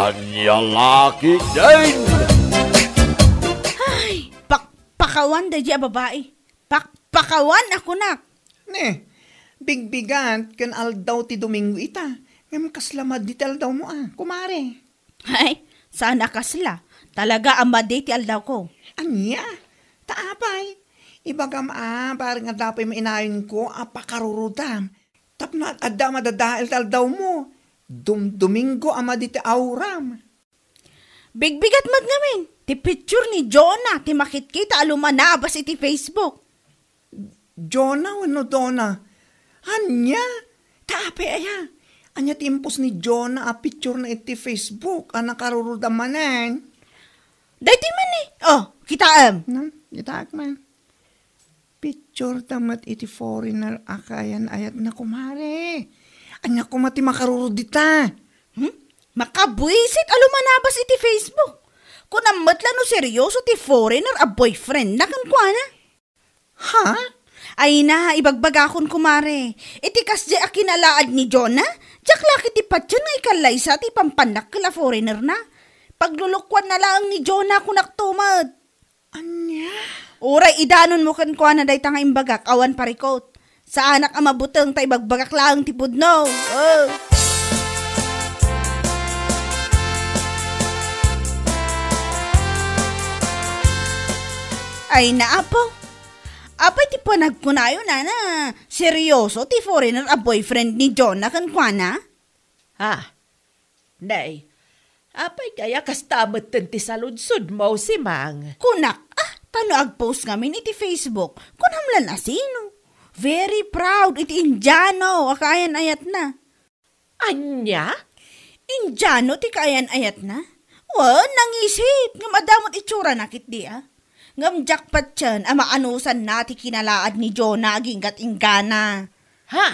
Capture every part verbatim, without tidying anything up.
Ania la ketdin? Ay, pakpakawan daydi a babai. Pakpakawan a kunak. Ne, bigbigat ken aldaw ti Domingo ita. Ngem kasla madi ti aldawmo a, kumare. Ay, saan a kasla. Talaga a madi ti aldawko. Ania? Ta apay? Ibagam a, barek nga adda pay mainayonko a pakarurudam. Tapno ad-, adda a madadael ti aldawmo. Dumdomingo a madi ti auram. Bigbigat met ngamin ti picture ni Jonah ti makitkita a lumanabas iti Facebook. Jonah wenno Donna? Ania? Ta apay aya? Ania ti impos ni Jonah a picture na iti Facebook a nakarurudam manen? Daytoy man ni. Oh, kitaem. Hmm, kitaek man. Picture ta met iti foreigner a kaayan-ayatna, kumare. Ania koma ti makarurud dita? Hmm? Makabuisit a lumanabas iti Facebook. Kunam met la no seryoso ti foreigner a boyfriend na kenkuana. Ha? Ay na, ibagbagakon, kumare. Iti kasdi a kinalaad ni Jonah, diak la ketdi patien nga ikallaysa ti pampannakkel a foreigner na. Paglulukuan na laeng ni Jonah, kunak to met. Ania? Uray idanonmo kenkuana dayta nga imbagak awan parikot. Saanak a mabuteng ta ibagbagak laeng ti pudno. Oh. Ay, naapo. Apay ti panagkunayo, nana? Seryoso ti foreigner a boyfriend ni Jonah kenkuana? Ah, nay, apay kaya kasta metten ti saludsodmo, Simang? Kunak, ah, ta no agpost ngamin iti Facebook, kunam lan a sino? Very proud iti Indiano a kaayan-ayatna. Ania? Indiano ti kaayan-ayatna? Wen, nangisit, ngem adda met itsurana ketdi, a. Ngem diak patien a maanusanna ti kinalaad ni Jonah aginggat inggana. Ha?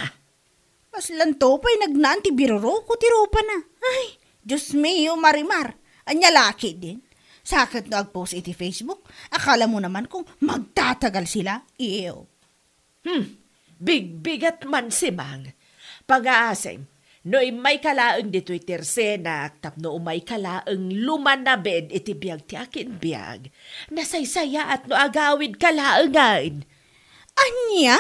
Kaslanto pay nagnaan ti biruroko ti rupana. Ay, Dios mio, Marimar. Ania la ketdin? Sa ket no agpost iti Facebook, akalamo naman kung magtatagal sila. Iyo. Hmm, bigbigat man, Simang. Pangaasim, no immayka laeng ditoy tersenak tapno umayka laeng lumanabed iti biag ti akin biag, nasaysayaat no agawidka laengen. Ania?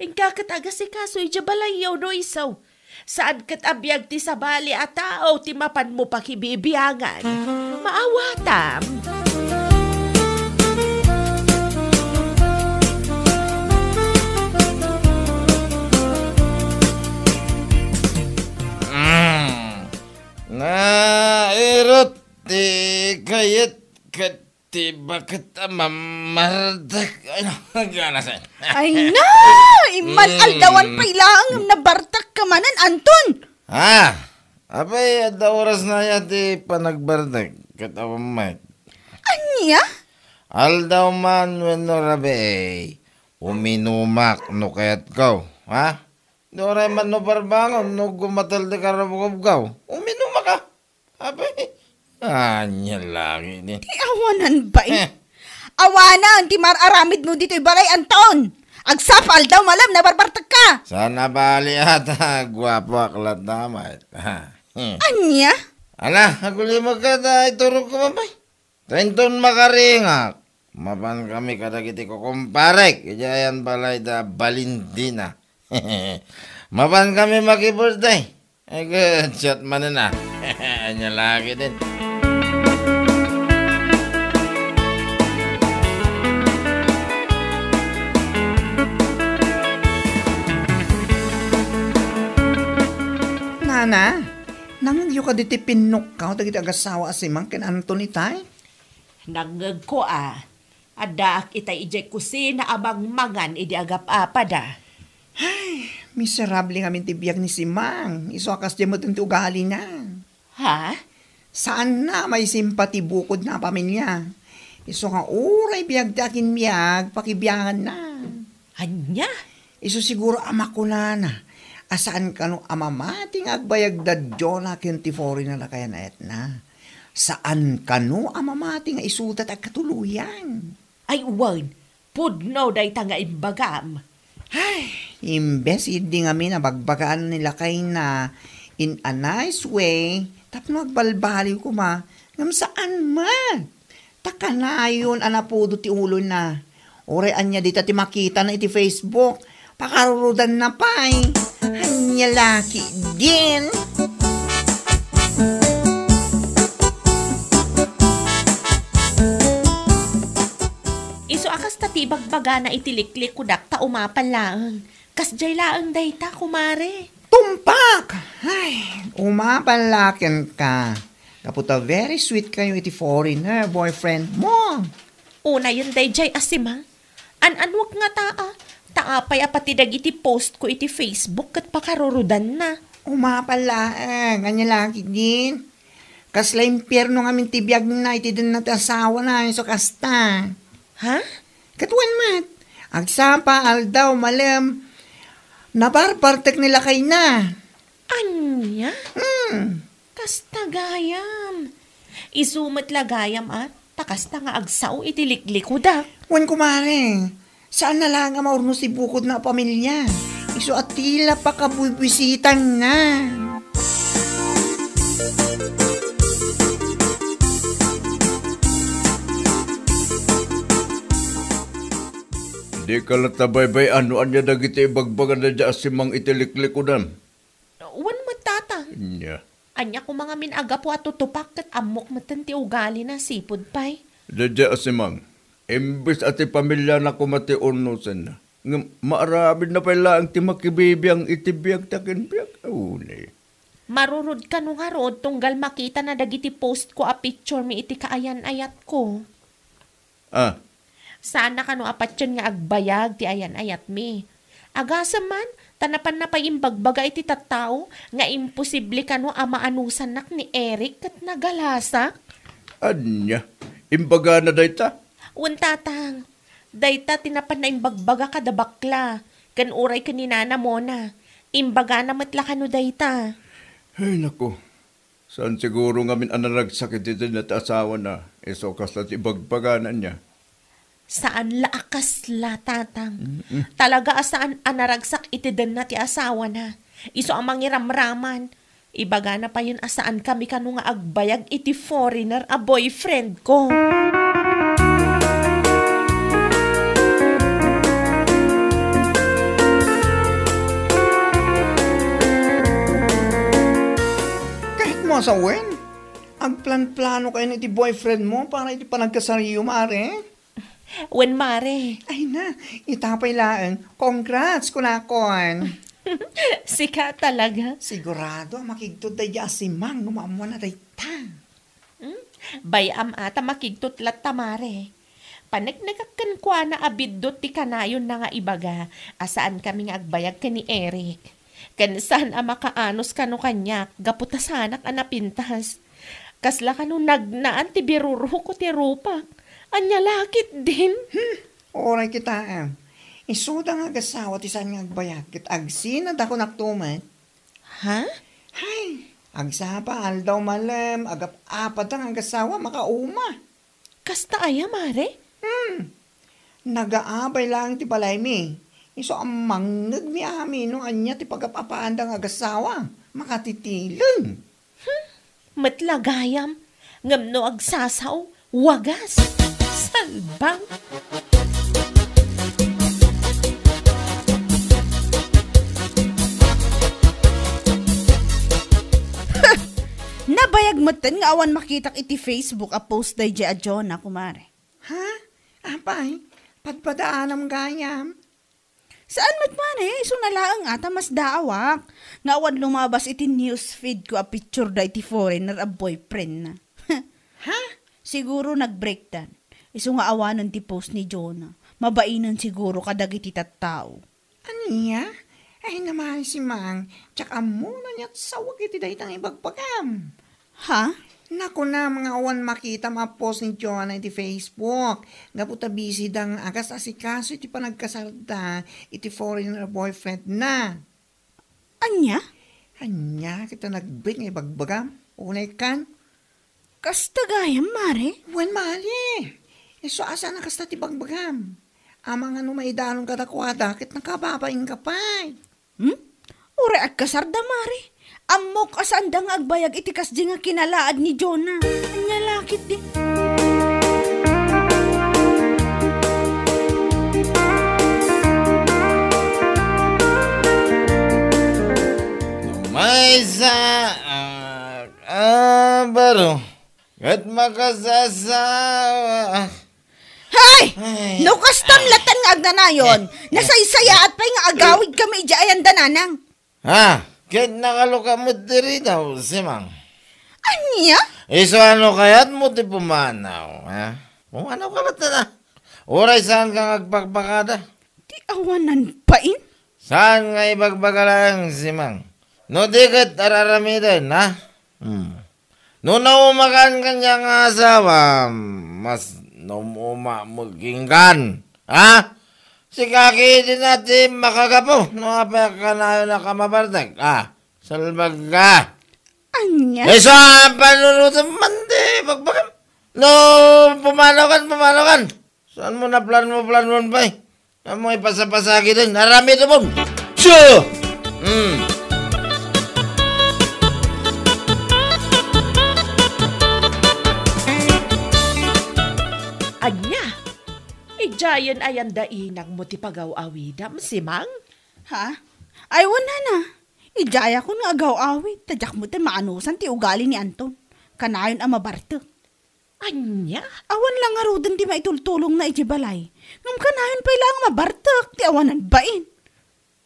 Inka ket agasikaso idiay balayyo no isu. Saan ket a biag ti sabali a tao ti mapanmo pakibibiangan. Maawatam. Mm. Nairut ti kayat ket ti baket a mamardek. Ay, nagana sa. Ay na! Immal-aldawan pay laeng nabartek ka manen, Anton! Ah! Apay, adda oras na ya ti panagbartek ket awan met. Ania? Aldaw man wenno rabii, uminumak no kayatko, ha? Di uray man no parbangon, no gumatel ti karabukobko, uminumak, ha? Apay, ania lagi ni. Ti awanan bay. Eh. Awanan ti mar-aramidmo ditoy balay, Anton. Agsapa aldaw malem, nabarbartek ka. Saan a bali ata, guapoak latta met. Ha. Hmm. Ania? Ala, agulimagka ta iturogko man bay. Ta inton makaringak, mapan kami kadagiti kukumparek idiay ayan balay da Balindina. Mapan kami maki-birthday. Ay, good shot manen, ah. Ania lagi din. Nana, nangngegyo kadi ti pinnukkaw dagiti agasawa a Simang ken Anton itay? Nangngegko a, addaak itay idiay kusina a mangmangan idi agap-apada. Ay, miserable ngamin ti biag ni Simang. Isu a kasdiay met ti ugalina. Ha? Saanna a maisimpati bukodna a pamilia. Isu nga uray biag ti akinbiag, pakibianganna. Ania? Isu siguro a makunana a saan kano a mamati nga agbayag da Jonah ken ti foreigner a kaayan-ayatna. Saan kano a mamati nga isuda ti agkatuloyan. Ay, wen, pudno dayta nga imbagam. Ay, imbes idi ngamin a bagbagaan ni lakayna, In a nice way, tapno agbalbaliw koma, ngem saan met. Ta kanayon a napudo ti ulona. Uray ania dita ti makitana iti Facebook, pakarurudanna pay. Ania la ketdin? Isu a kasta ti ibagbagana iti liklikudak ta umapal laeng. Kasdiay laeng dayta, kumare. Tumpak! Ay, umapal la kenka. Gapu ta very sweet kayo iti foreigner boyfriend mo. Unayen daydiay a simang. An-anuek ngata a, ta apay a pati dagiti post ko iti Facebook ket pakarurudanna. Umapal laeng, ania la ketdin? Kasla impierno ngamin ti biagna iti denna ti asawana, isu kasta. Ha? Ket wen met, agsapa, aldaw, malem, nabarbartek ni lakayna. Ania? Hmm. Kasta gayam. Isu met la gayam a, ta kasta nga agsao iti liklikudak. Wen, kumare, saan na laeng a maurnos ti bukodna a pamilia. Isu a tila pakabuibisitanna. Dika latta baybay-an no ania dagiti ibagbagana daydiay a simang iti liklikudam. Wen met, tatang. Ania? Ania koma ngamin a gapu a tutupak ket ammok metten ti ugalina, sipud pay. Daydiay a simang, imbes a ti pamiliana koma ti urnosenna, ngem maaramidna pay laeng ti makibibiang iti biag ta ken biag. Uni. Marurod kano ngarud tunggal makitana dagiti post ko a picture mi iti kaayan-ayatko. Ah. Saanna kano a patien nga agbayag ti ayan-ayatmi. Agasem man, ta napanna pay imbagbaga iti tattao nga imposible kano a maanusannak ni Eric ket nagalasak. Ania? Imbagana dayta? Wen, tatang. Dayta ti napanna imbagbaga kada bakla, ken uray ken ni Nana Mona. Imbagana met la kano dayta. Ay, naku. Saan siguro ngamin a naragsak iti denna ti asawana, isu a kasla ti ibagbagana ania? Saan la a kasla, tatang. Mm-mm. Talaga a saan a naragsak iti denna ti asawana. Isu a mangiramraman. Ibagana payen a saankami kano nga agbayag iti foreigner a boyfriend ko. Ket mo, sawen, agplanplano kayo iti boyfriend mo para iti panagkasaryo, mare? Wen, mare. Ay na, ita pay laeng. Congrats, kunakon. Sika talaga. Sigurado a makigtot daydi a simang no maammoan a dayta. Hmm? Bay-am a ta makigtot latta, mare. Paneknekak kenkuana a biddut ti kanayonna nga ibaga a saankami nga agbayag ken ni Eric. Ken saan a makaanus kano kaniak gapu ta saanak a napintas. Kasla kano nagnaan ti biruruko ti rupak. Ania la ketdin? Hmm, uray kitaem. Isuda nga agasawa ti saan nga agbayag ket agsina da kunak tumet. Ha? Hay, agsapa aldaw malem, agap-apada nga agasawa, makauma. Kasta aya, mare? Hmm. Nagaabay laeng ti balaymi. Isu a mangngegmi amin no ania ti pagap-apaanda nga agasawa. Makatitileng. Hmm. Met la gayam. Ngem no agsasao, wagas. Salbang. Nabayag metten nga awan makitak iti Facebook a post daydiay a Jonah, kumare. Ha? Apay, padpadaanam gayam? Saan met, mare, isu na laeng a ta masdaawak nga awan lumabas iti news feed ko a picture da iti foreigner a boyfriend na. Ha? Siguro nag-breakdan. Isu nga awanen ti post ni Jonah. Mabainen siguro kadagiti tattao. Ania? Ay, namay si Mang, diak ammo no ania ti sawag iti dayta nga ibagbagam. Ha? Nakunam nga awan makitam a post ni Jonah iti Facebook. Gapu ta busy da nga agas-asikaso iti panagkasarda iti foreigner boyfriend na. Ania? Ania, kita nagbet nga ibagbagam? Unay kan? Kasta gayam, mare? Wen, mali. Isu a saan a kasta ti bagbagam. Amangan no maidanon kadakuada, ket nakababain ka pay. Hmm? Uray agkasarda, mare. Ammok a saanda nga agbayag iti kasdi nga kinalaad ni Jonah. Ania la ketdi? Maysa, ah, ah, baro. Ket makasasawa. Hay! Ay. No kastam latan nga agnanayon, Eh. nasaysayaat pay nga agawid kami idiay ayan da, nanang. Ha? Ket nakaluka met diri daw, Simang. Ania? Isu ano kayat mo ti pumanaw, ha? Pumanaw ka latta na. Uray saan ka nga agpakpakada? Ti awanan bain? Saan nga ibagbaga laeng, Simang? No di ket ar-aramiden, ha? Hmm. No naumakan kaniak nga asawa, mas naum-uma met kenka. Ha? Sika ketdi ti makagapu, no apay a kanayon a mabartek. Ah, salbag ka. Ania? Isu a panunotem man ti bagbagam. No, pumanaw kan, pumanaw kan. Saan mo naplanmo-planmon pay? Amoy pasapasagi din. Aramidemon. Siya! Hmm. Ania? Idiayen ayan da inangmo ti pagaw-awidam, Simang? Ha? Ay, wen, nana. Idiayakon nga agaw-awid, ta diak met maanusan ti ugali ni Anton. Kanayon a mabartek. Ania? Awan la ngaruden ti maitultulongna iti balay. Ngem kanayon pay la nga mabartek ti awanan bain.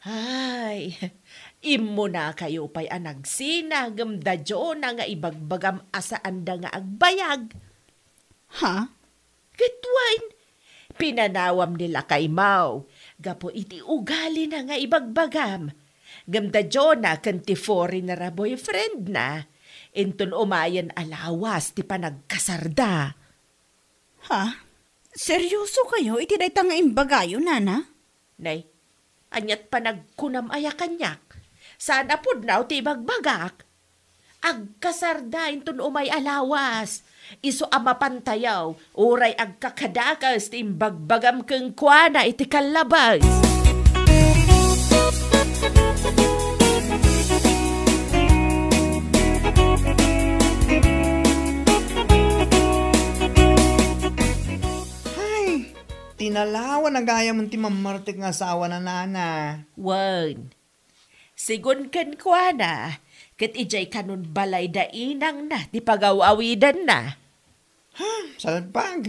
Ay, immunakayo pay a nagsina ngem da Jonah nga ibagbagam a saanda nga agbayag. Ha? Ket wen, pinanawam ni lakaymo gapu iti ugalina nga ibagbagam. Ngem da Jonah ken ti foreigner a boyfriendna, inton umayen a lawas ti panagkasarda. Ha? Seryosokayo iti dayta nga imbagayo, nana? Nay, aniat panagkunam aya kaniak? Saan a pudno ti ibagbagak? Agkasarda inton umay a lawas. Isu a mapantayaw, uray agkakadakes ti imbagbagam kenkuana iti kallabes. Ay, tinalawan a gayam ti mammartek nga asawa na, nana. Wen, sigun kenkuana, ket idiay kanon balay da inangna ti pagaw-awidanna. Ha, salbag.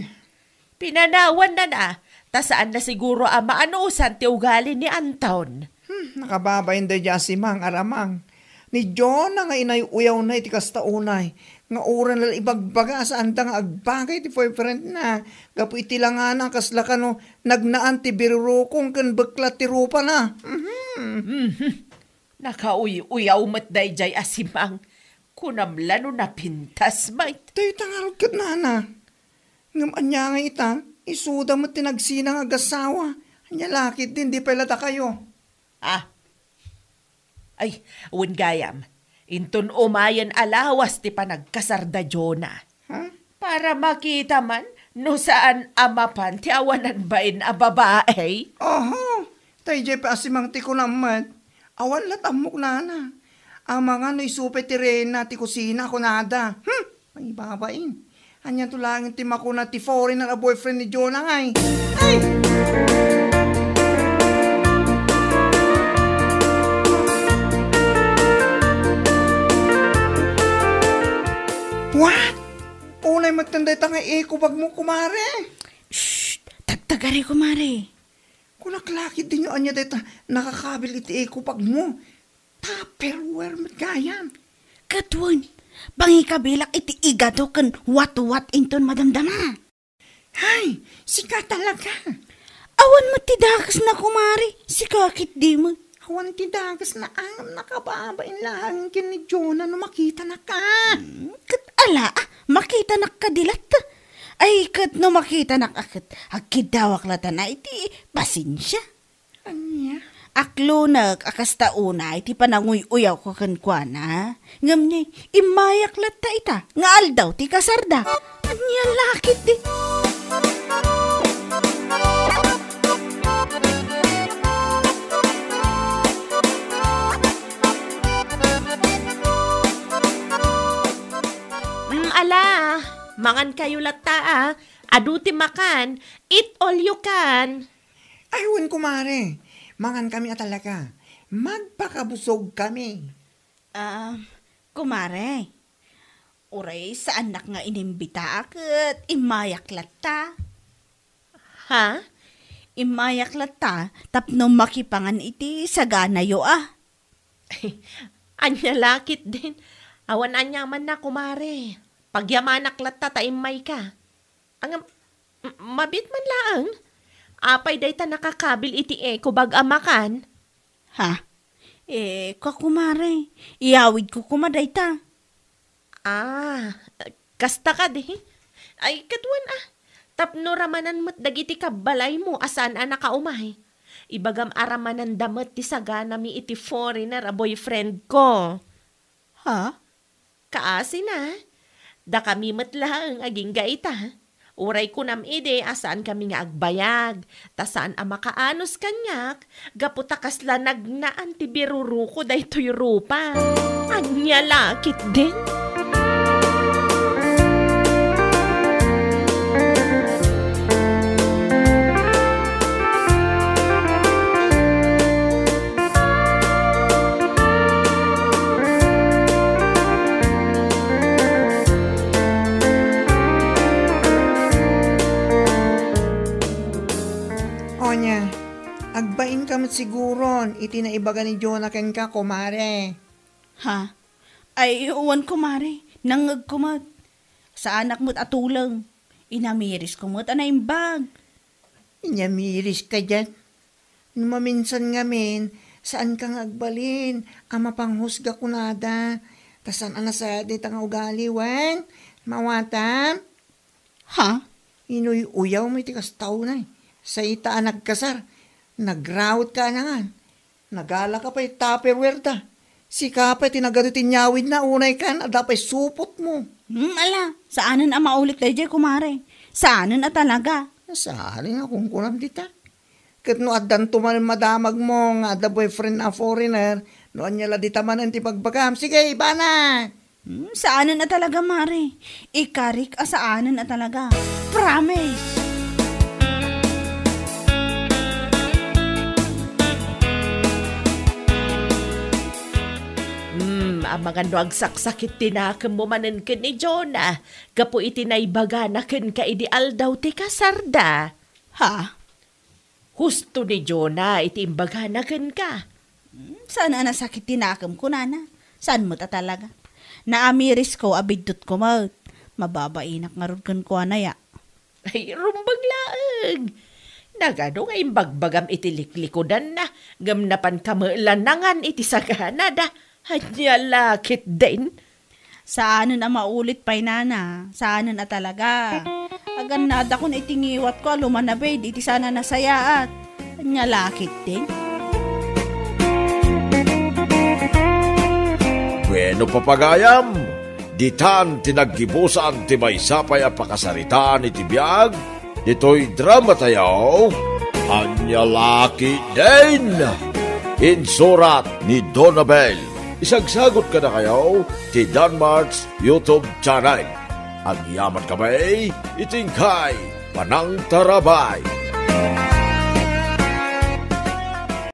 Pinanawannana, ta saanna siguro a maanusan ti ugali ni Anton. Hmm, nakababain daydiay a Simang, Aramang. Ni Jonah nga inay-uyawna iti kasta unay, nga uray la ibagbaga a saanda nga agbagay ti boyfriendna, gapu iti langana a kasla kano nagnaan ti birurukong ken beklat ti rupana. Mhm. Mhm. Nakauy-uyaw met daydiay a Simang. Kunam la no napintas met. Dayta ngarud ket, nana. Ngem ania nga ita, isuda met ti nagsina nga agasawa. Ania la ketdin, di pay la dakayo. Ah. Ay, wen gayam. Inton umayen a lawas ti panagkasarda Jonah. Ha? Para makita man no saan a mapan ti awanan bain a babae. Oho, daydiay pay a Simang ti kunam met. Awan la ti ammok, nana. Amangan no isu pay ti reyna ti kusina, kunada. Hmm, maibabain. Aniato laeng ti makuna ti foreigner a boyfriend ni Jonah, ay. Ay! What? Unay met dayta nga eco bag mo, kumare. Shh! Tagtagari, kumare. Kunak lakit din yung anya dayta nakakabil iti eco bag mo. Tupperware met gayam. Ket wen, pangikabilak iti igado ken watwat inton madamdama. Hay, sika talaga. Awan met ti dakesna, kumare, sika ketdi met. Awan ti dakesna, ngem nakababain laeng ken ni Jonah no makitanaka. Hmm, ket ala, ah, makitanak kadi latta. Ay, ket no makitanak a ket, agkiddawak latta na iti pasensia. Ania? Aklonek a kasta unay ti pananguy-uyawko kenkuana. Ngem ni, immayak latta ita nga aldaw ti kasarda. Ania la ketdi? Ala, mangankayo latta, a. Adu ti makan. Eat all you can. Ay, wen, kumare. Mangankami a talaga. Magpakabusogkami. Ah, kumare, uray saannak nga inimbitaak ket immayak latta. Ha? Immayak latta tapno makipangan iti saganayo a. Ania la ketdin? Awan aniamanna, kumare. Pagyamanak latta ta immayka. Ngem, m-, mabiit man laeng. Apay dayta nakakabil iti eco bag a makan? Ha? Eh, kua, kumare, iyawidko koma dayta. Ah, kasta kadi? Ay, kaduan a. Tapno ramanan met dagiti kabbalaymo a saan a nakaumay. Ibagam a ramananda met ti saganami iti foreigner a boyfriend ko. Ha? Kaasina, dakami met laeng agingga ita. Uray kunam idi a saankami nga agbayag, ta saan a makaanus kaniak, gapu ta kasla nagnaan ti biruruko daytoy rupa. Ania la ketdin? Onya, agbainka met siguron iti naibaga ni Jonah kenka, kumare. Ha? Ay, wen, kumare. Nangngegko met. Saanak met a tuleng. Inamirisko met a naimbag. Inyamiris ka diyan. No maminsan ngamin, saanka nga agbalin a mapanghusga kunada. Ta saan a nasayaat dayta nga ugali, wen? Maawatam? Ha? Inuy-uyawmo iti kasta unay. Sa ita a nagkasar, nagrawet ka anangan. Nagala ka pay Tupperware da. Sika pay ti nagadu ti inyawidna, unay kan, adda pay supotmo. Hmm, ala, saanen a maulit daydiay, kumare. Saanen a talaga. Saanen a kunkunam dita. Ket no addanto manen madamagmo nga adda boyfriend a foreigner, no ania la dita manen ti bagbagam. Sige, ibana! Hmm, saanen a talaga, mare. Ikarik a saanen a talaga. Promise! Hmm, amangan no agsaksakit ti nakemmo manen ken ni Jonah, gapu iti naibagana kenka idi aldaw ti kasarda. Ha? Husto ni Jonah iti imbagana kenka. Hmm, saan a nasakit ti nakem, kunana. Saan met a talaga? Naamirisko a biddutko met. Mababainak ngarud kenkuana ya. Ay, rumbeng laeng. Nagadu nga imbagbagam iti liklikudanna, ngem napanka met la nangan iti saganada. Ania la ketdin? Saanen a maulit pay, nana. Saanen a talaga. Agannadakon iti ngiwatko a lumanabid iti saan a nasayaat. Ania la ketdin? Bueno, papagayam, ditan ti naggibusan ti maysa pay a pakasaritaan iti biag ditoy drama tayo, Ania la ketdin? Insurat ni Donabel. Isagsagot kadakayo ti Danmart's YouTube channel. Agyaman kami iti inkay panangtarabay.